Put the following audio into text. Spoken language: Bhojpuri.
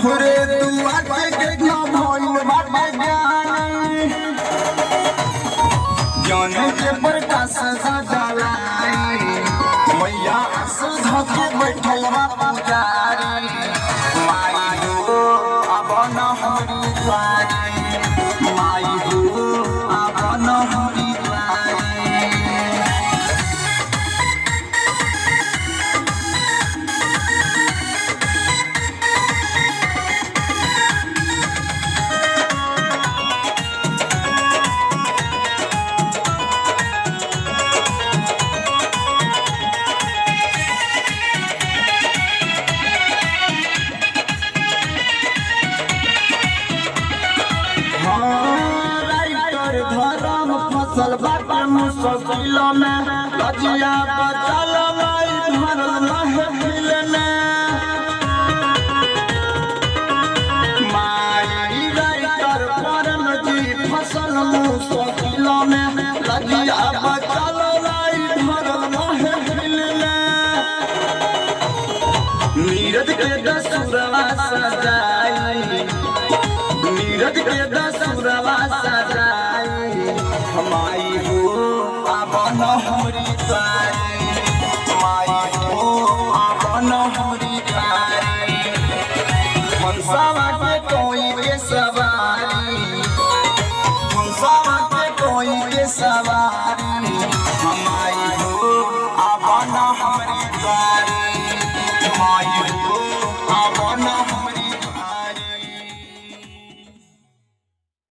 तोहरे दुआ के कितना भइल बाटे ज्ञान। ज्ञान के प्रकाश सजालाई, मैया सुधा के बैठल बा पुजारी। माई हो अब न हमरी द्वारी, माई हो अब न हमरी द्वारी। हाँ, राइटर धर्म फसल बाटे मुश्किल में, लजिया बचल माई भरल महफिल में। माई राइटर परम जी फसल मुश्किल में, लजिया बचल माई भरल महफिल में। नीरज के दसुरवा सजाई, नीरज के दसुरवा सजाई। हमाई हो आवन हमरी द्वारी, माई हो आवन हमरी द्वारी। हंसवा के